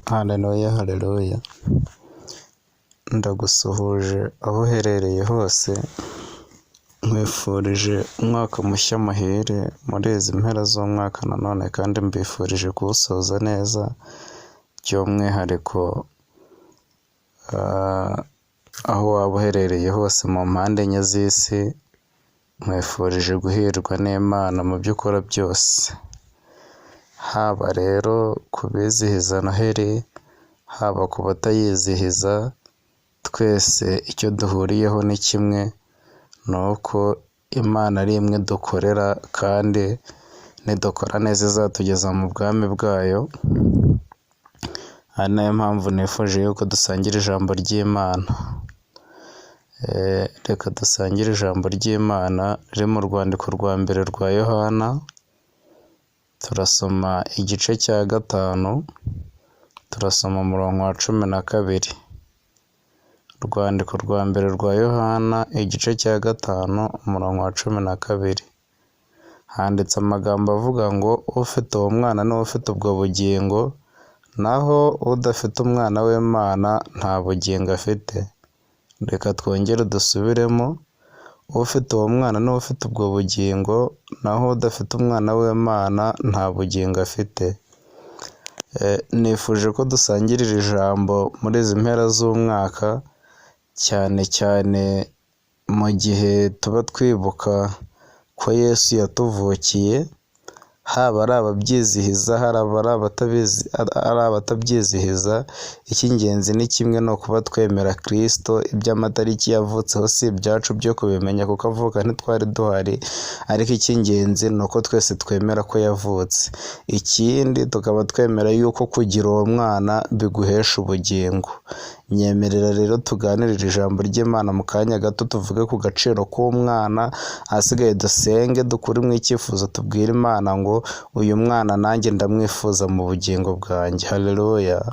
Haleluya, haleluya! Ndagusuhuje aho uherereye hose, nkwifurije umwaka mushya muhire muri izi mpera z'umwaka. Nanone kandi mbifurije kuwusoza neza, by'umwihariko aho waba uherereye hose mu mpande enye z'isi, nkwifurije guhirwa n'Imana mu byo ukora byose. Haba rero ku bizihiza Noheli, haba ku batayizihiza, twese icyo duhuriyeho ni kimwe, ni uko Imana ari imwe dukorera, kandi nidukora neza izatugeza mu bwami bwayo, ari nayo mpamvu nifuje yuko dusangira ijambo ry'Imana. Reka dusangire ijambo ry'Imana riri mu rwandiko rwa mbere rwa Yohana, turasoma igice cya 5, turasoma umurongo wa 12. Urwandiko rwa mbere rwa Yohana, igice cya 5, umurongo wa 12. Handitse amagambo avuga ngo: "Ufite uwo mwana niwe ufite ubwo bugingo, naho udafite Umwana w'Imana nta bugingo afite." Reka twongere dusubiremo: ufite uwo mwana niwe ufite ubwo bugingo, naho udafite Umwana w'Imana nta bugingo afite. Nifuje ko dusangira iri jambo muri izi mpera z'umwaka, cyane cyane mu gihe tuba twibuka ko Yesu yatuvukiye, haba ari ababyizihiza, haba ari abatabyizihiza, icy'ingenzi ni kimwe, ni ukuba twemera Kristo. Iby'amatariki yavutseho si ibyacu byo kubimenya, kuko avuka ntitwari duhari, ariko icy'ingenzi ni uko twese twemera ko yavutse. Ikindi, tukaba twemera yuko kugira uwo mwana biguhesha ubugingo. Nyemerera rero tuganirire ijambo ry'Imana mu kanya gato, tuvuge ku gaciro k'umwana, ahasigaye dusenge, dukuremo icyifuzo, tubwire Imana ngo: "Uyu mwana nanjye ndamwifuza mu bugingo bwanjye." Haleluya!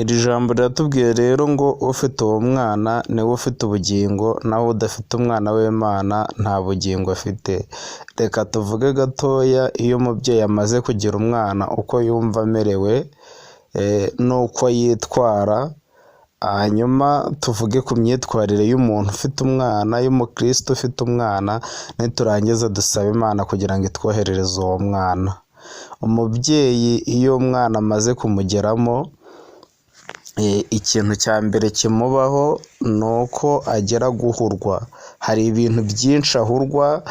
Iri jambo riratubwiye rero ngo: "Ufite uwo mwana niwe ufite ubugingo, naho udafite Umwana w'Imana nta bugingo afite." Reka tuvuge gatoya iyo umubyeyi amaze kugira umwana, uko yumva amerewe n'uko yitwara, hanyuma tuvuge ku myitwarire y'umuntu ufite umwana, y'umukristo ufite umwana. Niturangiza dusabe Imana kugira ngo itwoherereze uwo mwana. Umubyeyi iyo umwana amaze kumugeramo, ikintu cya mbere kimubaho ni uko agera guhurwa. Hari ibintu byinshi ahurwa.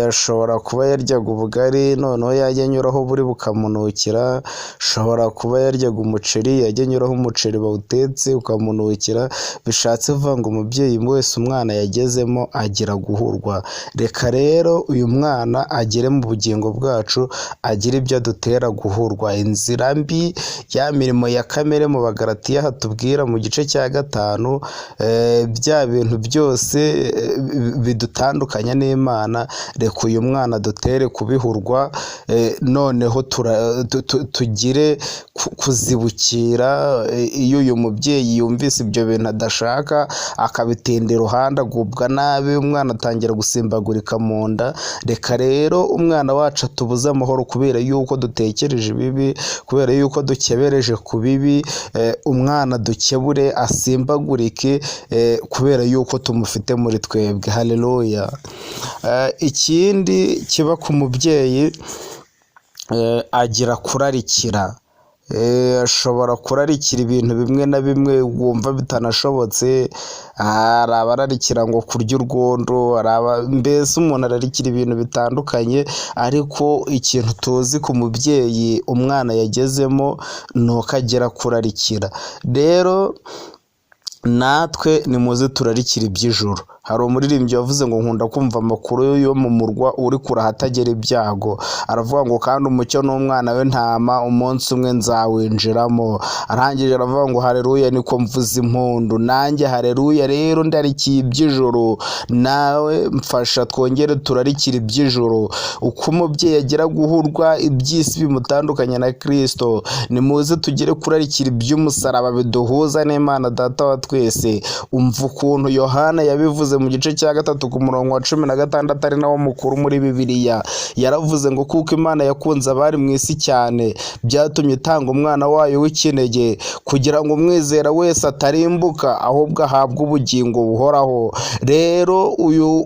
Ashobora kuba yaryaga ubugari, noneho yajya anyuraho buri bukamunukira, ashobora kuba yaryaga umuceri, yajya anyuraho umuceri bawutetse ukamunukira. Bishatse kuvuga ngo umubyeyi wese umwana yagezemo agira guhurwa. Reka rero uyu mwana agere mu bugingo bwacu, agire ibyo adutera guhurwa. Inzira mbi, ya mirimo ya kamere mu Bagalatiya hatubwira mu gice cya 5, bya bintu byose bidutandukanya n'Imana, reka uyu mwana dutere kubihurwa, noneho tugire kuzibukira. Iyo uyu mubyeyi yumvise ibyo bintu adashaka, akabitinda iruhande, agubwa nabi, umwana atangira gusimbagurika mu nda. Reka rero umwana wacu atubuze amahoro kubera yuko dutekereje ibibi, kubera yuko dukebereje ku bibi, umwana dukebure asimbagurike kubera yuko tumufite muri twebwe. Haleluya! Ikindi kiba ku mubyeyi, agira kurarikira. Ashobora kurarikira ibintu bimwe na bimwe wumva bitanashobotse. Hari abararikira ngo kurya urwondo, mbese umuntu ararikira ibintu bitandukanye, ariko ikintu tuzi ku mubyeyi umwana yagezemo ni uko agera kurarikira. Rero natwe nimuze turarikira iby'ijuru. Hari umuririmbyi wavuze ngo: "Nkunda kumva amakuru yo mu murwa uri kure ahatagera ibyago." Aravuga ngo: "Kandi umucyo n'umwana w'intama, umunsi umwe nzawinjiramo." Arangije aravuga ngo: "Hareruya, niko mvuza impundu." Nanjye hareruya rero, ndarikiye iby'ijuru. Nawe mfasha twongere turarikire iby'ijuru. Uko umubyeyi agira guhurwa iby'isi bimutandukanya na Kirisito, nimuze tugere kurarikira iby'umusaraba biduhuza n'Imana Data wa twese. Umva ukuntu Yohana yabivuze. yaravuze mu gice cya 3 ku murongo wa 16, ari nawo mukuru muri Bibiliya. Yaravuze ngo kuko Imana yakunze abari mu isi cyane, byatumye itanga umwana wayo w'ikinege, kugira ngo umwizera wese atarimbuka, ahubwo ahabwe ubugingo buhoraho. Rero uyu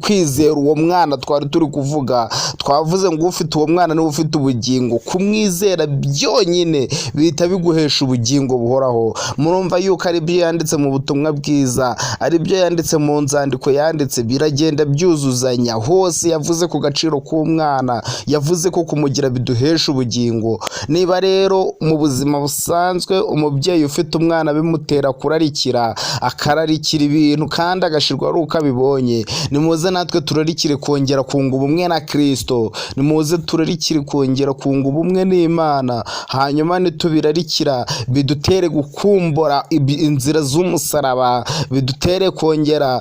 kwizera uwo mwana twari turi kuvuga, twavuze ngo ufite uwo mwana niwe ufite ubugingo. Kumwizera byonyine bihita biguhesha ubugingo buhoraho. Murumva yuko ari byo yanditse mu butumwa bwiza, ari byo yanditse mu nzandiko yanditse, biragenda byuzuzanya. Hose yavuze ku gaciro k'umwana, yavuze ko kumugira biduhesha ubugingo. Niba rero mu buzima busanzwe umubyeyi ufite umwana bimutera kurarikira, akararikira ibintu kandi agashirwa ari uko abibonye, nimuze natwe turarikire kongera kunga ubumwe na Kristo, nimuze turarikire kongera kunga ubumwe n'Imana. Hanyuma nitubirarikira bidutere gukumbura inzira z'umusaraba, bidutere kongera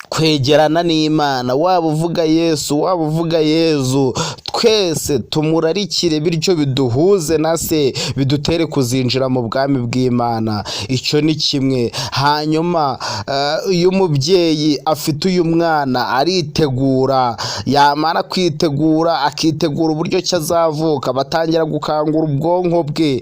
kwegerana n'Imana. Waba uvuga Yesu, waba uvuga Yezu, twese tumurarikire, bityo biduhuze na se, bidutere kuzinjira mu bwami bw'Imana. Icyo ni kimwe. Hanyuma iyo umubyeyi afite uyu mwana aritegura, yamara kwitegura akitegura uburyo ki azavuka, batangira gukangura ubwonko bwe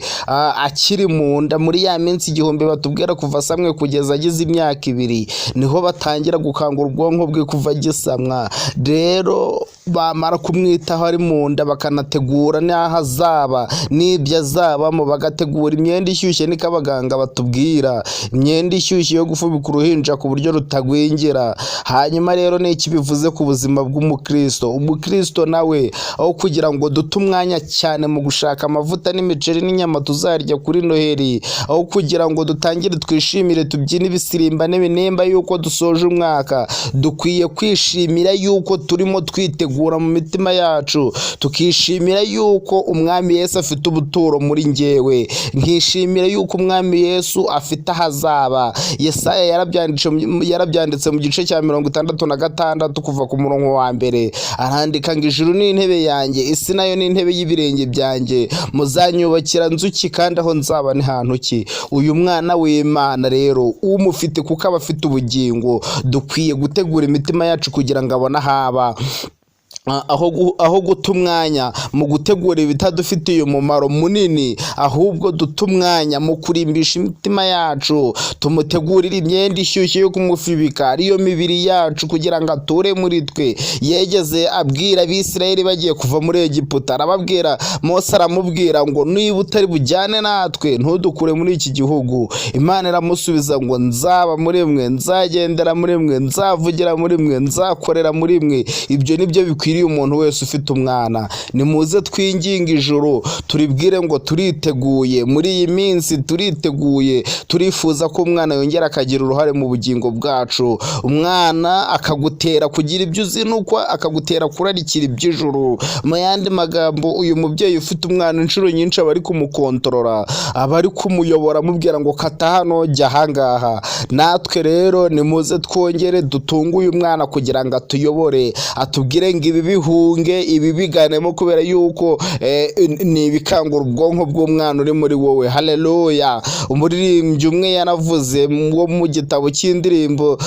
akiri mu nda, muri ya minsi 1000 batubwira, kuva asamwe kugeza agize imyaka 2, niho batangira gukangura ubwonko bwe kuva agisamwa. Rero bamara kumwitaho ari mu nda, bakanategura n'aho azaba n'ibyo azabamo, bagategura imyenda ishyushye, niko abaganga batubwira, imyenda ishyushye yo gufubika uruhinja ku buryo rutagwingira. Hanyuma rero ni iki bivuze ku buzima bw'umukristo? Umukristo nawe, aho kugira ngo dute umwanya cyane mu gushaka amavuta n'imiceri n'inyama tuzarya kuri Noheli, aho kugira ngo dutangire twishimire, tubyine ibisirimba n'ibinimba yuko dusoje umwaka, dukwiye kwishimira yuko turimo twitegura mu mitima yacu, tukishimira yuko Umwami Yesu afite ubuturo muri njyewe, nkishimira yuko Umwami Yesu afite ahazaba. Yesaya yarabyanditse mu gice cya 66 kuva ku murongo wa 1, arandika ngo ijuru ni intebe yanjye, isi nayo ni intebe y'ibirenge byanjye, muzanyubakira nzu ki, kandi aho nzaba ni hantu ki? Uyu mwana w'Imana rero umufite, kuko aba afite ubugingo, dukwiye gutegura imitima yacu kugira ngo abone ahaba, aho guta umwanya mu gutegura ibitadufitiye umumaro munini, ahubwo duta umwanya mu kurimbisha imitima yacu, tumutegurire imyenda ishyushye yo kumufibika, ariyo mibiri yacu, kugira ngo ature muri twe. Yegeze abwira Abisirayeli bagiye kuva muri Egiputa, arababwira, Mose aramubwira ngo niba utari bujyane natwe ntudukure muri iki gihugu. Imana iramusubiza ngo nzaba muri mwe, nzagendera muri mwe, nzavugira muri mwe, nzakorera muri mwe. Ibyo nibyo bikwiriye umuntu wese ufite umwana. Nimuze twinginge ijuru, turibwire ngo turiteguye muri iyi minsi, turiteguye, turifuza ko umwana yongera akagira uruhare mu bugingo bwacu. Umwana akagutera kugira ibyo uzinukwa, akagutera kurarikira iby'ijuru. Mu yandi magambo, uyu mubyeyi ufite umwana inshuro nyinshi aba ari kumukontorora, aba ari kumuyobora, amubwira ngo kata hano, jya ahangaha. Natwe rero nimuze twongere dutunge uyu mwana kugira ngo atuyobore, atubwire ngo ibi bihunge, ibi biganemo, kubera yuko ni ibikangura ubwonko bw'umwana uri muri wowe. Haleluya! Umuririmbyi umwe yaravuze wo mu gitabo cy'indirimbo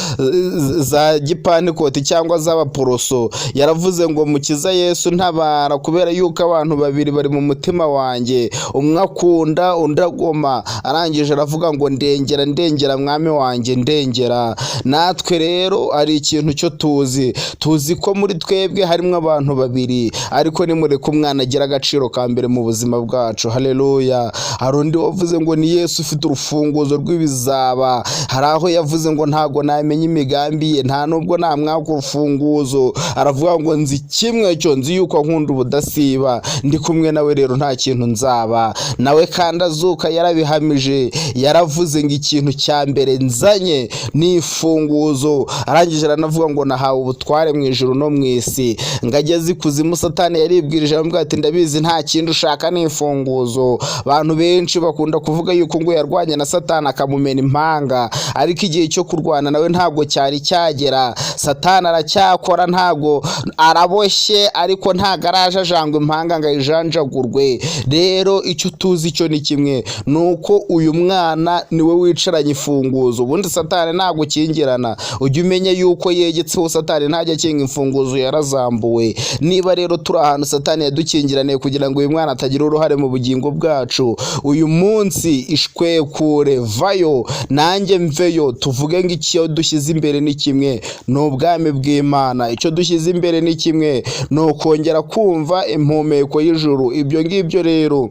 za gipantikoti cyangwa z'abaporoso, yaravuze ngo Mukiza Yesu ntabara, kubera yuko abantu babiri bari mu mutima wanjye, umwe akunda undi agoma. Arangije aravuga ngo ndengera, ndengera mwami wanjye, ndengera. Natwe rero hari ikintu cyo tuzi, tuzi ko muri twebwe harimo abantu babiri, ariko nimureke umwana agira agaciro ka mbere mu buzima bwacu. Haleluya! Hari undi wavuze ngo ni Yesu ufite urufunguzo rw'ibizaba. Hari aho yavuze ngo ntabwo namenya imigambi ye, nta nubwo namwaka urufunguzo. Aravuga ngo nzi kimwe cyo, nzi yuko nkunda ubudasiba, ndi kumwe nawe rero nta kintu nzaba. Nawe kandi azuka yarabihamije, yaravuze ngo ikintu cya mbere nzanye ni ifunguzo. Arangije aranavuga ngo nahawe ubutware mu ijuru no mu isi. Ngo ageze ikuzimu, Satani yaribwirije, aramubwira ati: "Ndabizi, nta kindi ushaka ni imfunguzo." Abantu benshi bakunda kuvuga yuko ngo yarwanye na Satani akamumena impanga, ariko igihe cyo kurwana nawe ntabwo cyari cyagera. Satani aracyakora, ntabwo araboshye, ariko ntabwo arajajangwa impanga ngo ayijanjagurwe. Rero icyo tuzi cyo ni kimwe, ni uko uyu mwana niwe wicaranye imfunguzo. Ubundi Satani ntabwo ukingirana, ujya umenya yuko yegetseho. Satani ntajya akinga imfunguzo, yarazambuwe. Niba rero turi ahantu Satani yadukingiraniye kugira ngo uyu mwana atagira uruhare mu bugingo bwacu, uyu munsi ishwekure, vayo nanjye mveyo, tuvuge ngo icyo dushyize imbere ni kimwe, ni ubwami bw'Imana. Icyo dushyize imbere ni kimwe, ni ukongera kumva impumeko y'ijuru. Ibyo ngibyo rero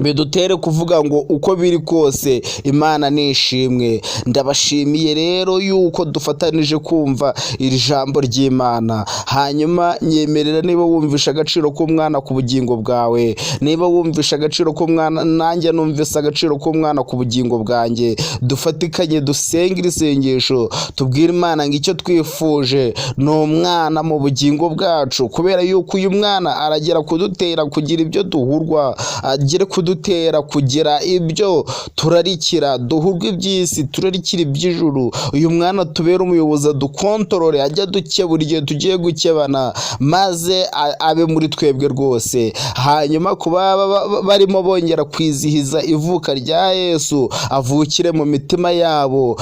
bidutere kuvuga ngo uko biri kose Imana ni ishimwe. Ndabashimiye rero yuko dufatanije kumva iri jambo ry'Imana. Hanyuma nyemerera, niba wumvisha agaciro k'umwana ku bugingo bwawe, niba wumvisha agaciro k'umwana, nanjye numvise agaciro k'umwana ku bugingo bwanjye, dufatikanye dusenge iri sengesho, tubwire Imana ngo icyo twifuje ni umwana mu bugingo bwacu, kubera yuko uyu mwana aragera kudutera kugira ibyo duhurwa, agere kudutera kugira ibyo turarikira, duhurwe iby'isi, turarikira iby'ijuru. Uyu mwana tubere umuyobozi, adukontorore, ajya dukebura igihe tugiye gukebana, maze abe muri twebwe rwose. Hanyuma ku baba barimo bongera kwizihiza ivuka rya Yesu, avukire mu mitima yabo.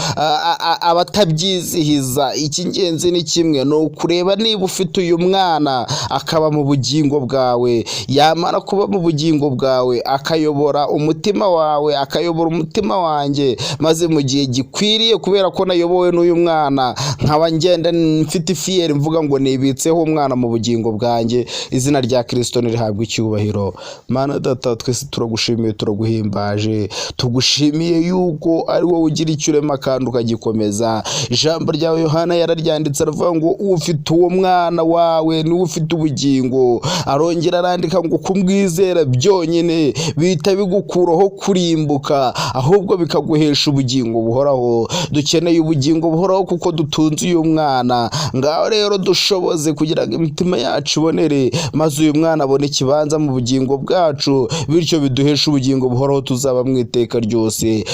Abatabyizihiza, icy'ingenzi ni kimwe, ni ukureba niba ufite uyu mwana akaba mu bugingo bwawe. Yamara kuba mu bugingo bwawe, akayobora umutima wawe, akayobora umutima wanjye, maze mu gihe gikwiriye, kubera ko nayobowe n'uyu mwana, nkaba ngenda mfite fierté mvuga ngo nibitseho umwana mu bugingo bwanjye. Izina rya Kirisito nirihabwe icyubahiro. Mana Data, twese turagushimiye, turaguhimbaje, tugushimiye yuko ari wowe ugira icyo urema kandi ukagikomeza. Ijambo ryawe Yohana yararyanditse, aravuga ngo ufite uwo mwana wawe niwe ufite ubugingo. Arongera arandika ngo kumwizera byonyine bihita bigukuraho kurimbuka, ahubwo bikaguhesha ubugingo buhoraho. Dukeneye ubugingo buhoraho kuko dutunze uyu mwana. Ngaho rero dushoboze kugira ngo imitima yacu ibonere, maze uyu mwana abone ikibanza mu bugingo bwacu, bityo biduheshe ubugingo buhoraho tuzaba mu iteka ryose.